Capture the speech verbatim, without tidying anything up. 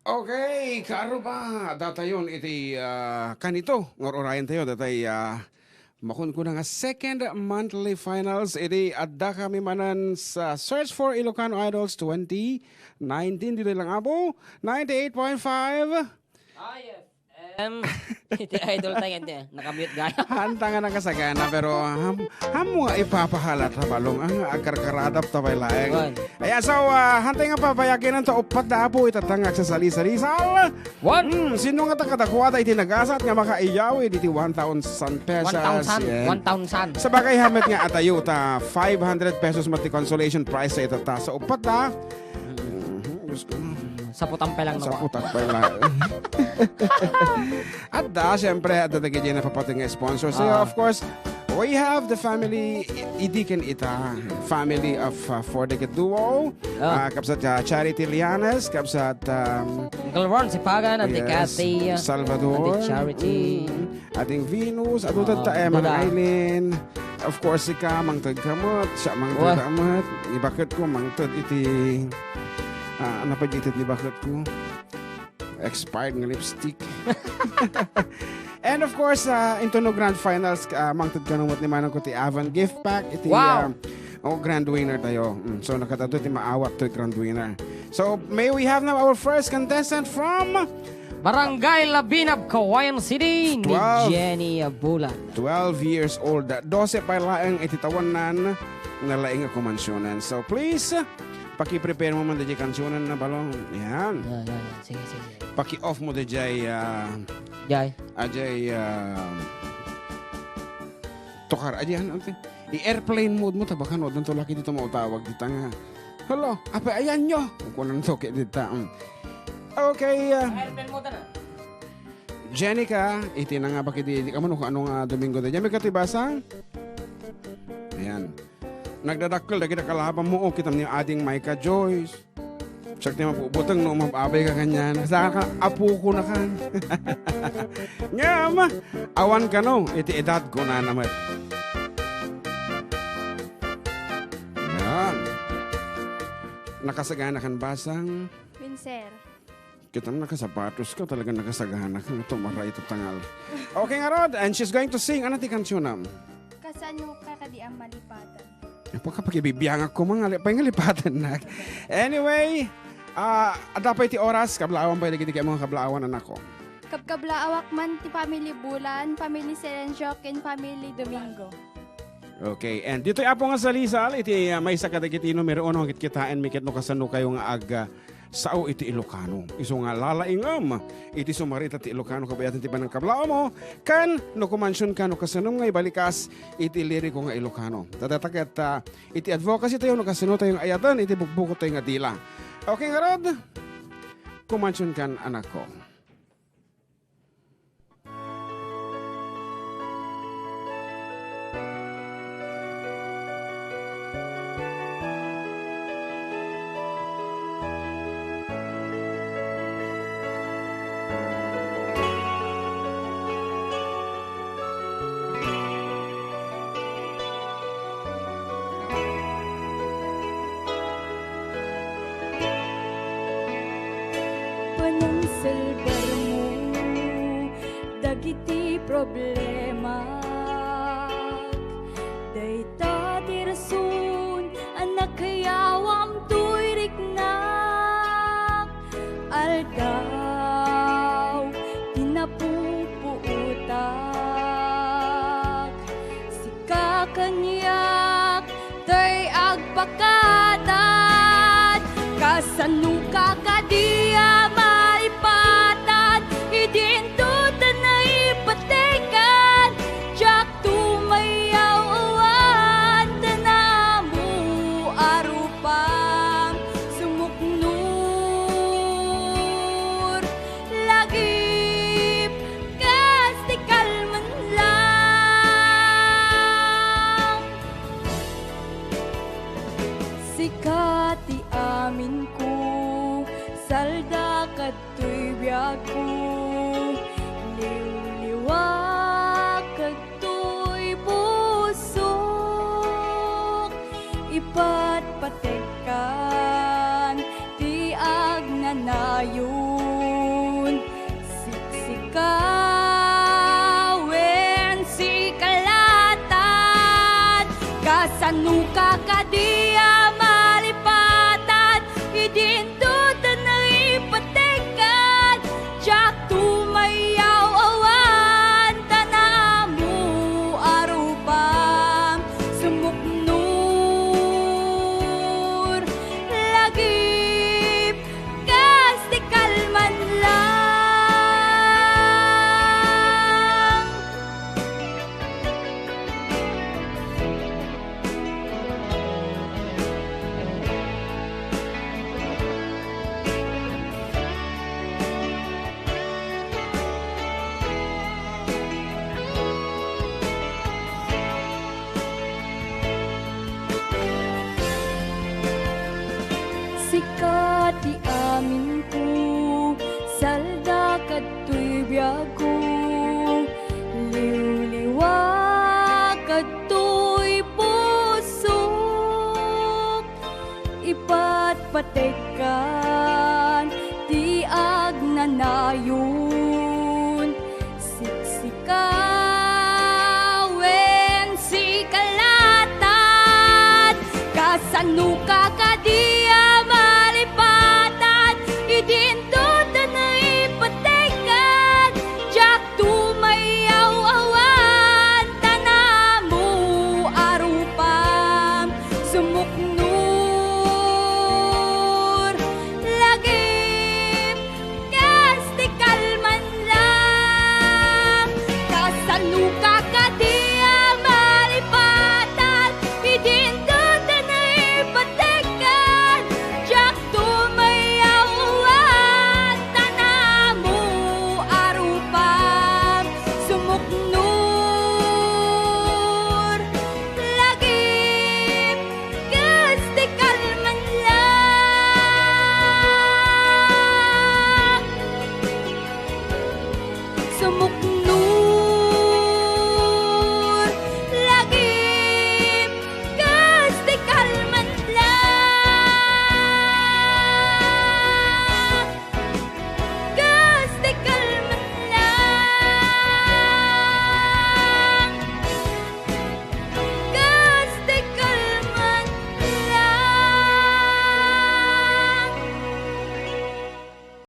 Okay, kaarruba, datayon iti, ah, kanito, ngar-urayan tayo, datay, ah, makunkuna nga second monthly finals, iti adda kami manen sa Search for Ilocano Idols twenty nineteen, ditoy lang, Apo, ninety-eight point five. Em, iti idol tayo, iti, nakamute gaya. Hanta nga nakasagana, pero ham-, hammo nga ipapahalat, ha, Balong, ang agkarkaradap ta pay laeng. Wan. Ayan, so, ah, hantay nga papayaginan ta uppat da apo ita ta nga agsasalisalisal. Wan. Hmm, sino nga ta kadakuada iti nagasat nga makaiyaw iti one thousand pesos? One thousand, yes. One thousand. Sa bagay, hamet nga atayo ta five hundred pesos met ti consolation prize sa ita ta. Sa uppat da, Mhm, Diyos ko. Saputan pa lang, no? Saputan pa lang. Adda, siyempre, adda dagiti napapateg nga sponsors. So, ah, of course, we have the family, i-, idi ken ita, family of, uh, Four Decade Duo, ah, ah, kabsat, uh, Charity Lianes, kabsat, um, Uncle Ron Sipagan, Auntie, yes, Kathy, Salvador, Auntie Charity. Mm. Ating Venus, adu, ah, tatta, eh, Manang Dada. Aileen. Of course, sika, mangted ka met, siya, mangted ka met. Ni baket ko, mangted iti, ah, ano pa di ited ni baket ko? Expired nga lipstick. And of course, ah, into no grand finals, ah, mangted kano met ni manang ko ti Avon gift pack, iti, wow, ah, oh, grand winner tayo. Mm, so, nakatado ti maawat to grand winner. So, may we have now our first contestant from Barangay Labinab, Cauayan City, ni twelve. Jenny Abulan. Twelve years old. Dose pay laeng iti tawennan, nalaing a kumansionan. So, please, paki-prepare mo man daydiay kansionan na, Balong. Yan. Yan, yan, yan. Sige, sige. Paki-off mo daydiay, ah, Jay. Ajay, ah, tukar. Ajay, ano, ante? I-airplane mode mo, ta baka no, addan to laki dito mautawag dita nga, "Hello, apay ayanyo?" Kunan to kay dita, mm. Okay, ah, airplane mode na. Jenica, iti na nga bakit di, di ka man, kung ano nga Domingo na. Jenica, ti basang? Ayan. Nagdadakkel dagiti kalabam mo, o, kitam ni Ading Micah Joyce. Siak ti mabubuteng no umab-abay ka kaniana. Saka, apo ko na kan. Ngem, awan kano, iti edad ko na naman. Yan. Nakasagana kan basang? Wen, sir. Kitam nakasapatos ka, talaga nakasagana ka. Ito, maray ito tangal. Okay, ngarud, and she's going to sing. Ano ti kansyonam? Kasano ka kadi a malipatan? Ay, pagkapakibibiangak ko, mga li-, pay nga lipatan na. Anyway, ah, adda pay ti oras, kablaawan pay dagiti kay mga kablaawan, anak ko. Kabkablaawak man ti family Bulan, family Serencio, ken family Domingo. Okay, and ditoy apo nga salisal, iti, ah, maysa kadagiti numero uno, kitkitaenmi ket no kasano kayo nga ag-, ah, sao iti Ilocano. Isu nga lalaingem iti sumarita ti Ilocano kabayatan ti panangkablaawmo, ken no kumansion ka no kasano nga ibalikas iti liriko nga Ilocano. Ta data ket, ah, iti advocacy tayo no kasano tayo nga ayaten iti bukbukot tayo nga dila. Okay, ngarud? Kumansion kan, anakko. Panangsalbarmo dagiti problemak. Dayta ti rason a nakayawam toy riknak. Aldaw ti napupuotak. Sika kaniak tay agpakadad. Kasano ka kadi a maipatan? Idinto ta naipatekan. Diak tumayaw awan ta namo a rupam. Sumuknur lagip kas ti kalman lang. Sika ti amin ko, salda kadtoy biag ko, liwliwak kadtoy pusok, ipatpatekkan ti agnanayon. Nayo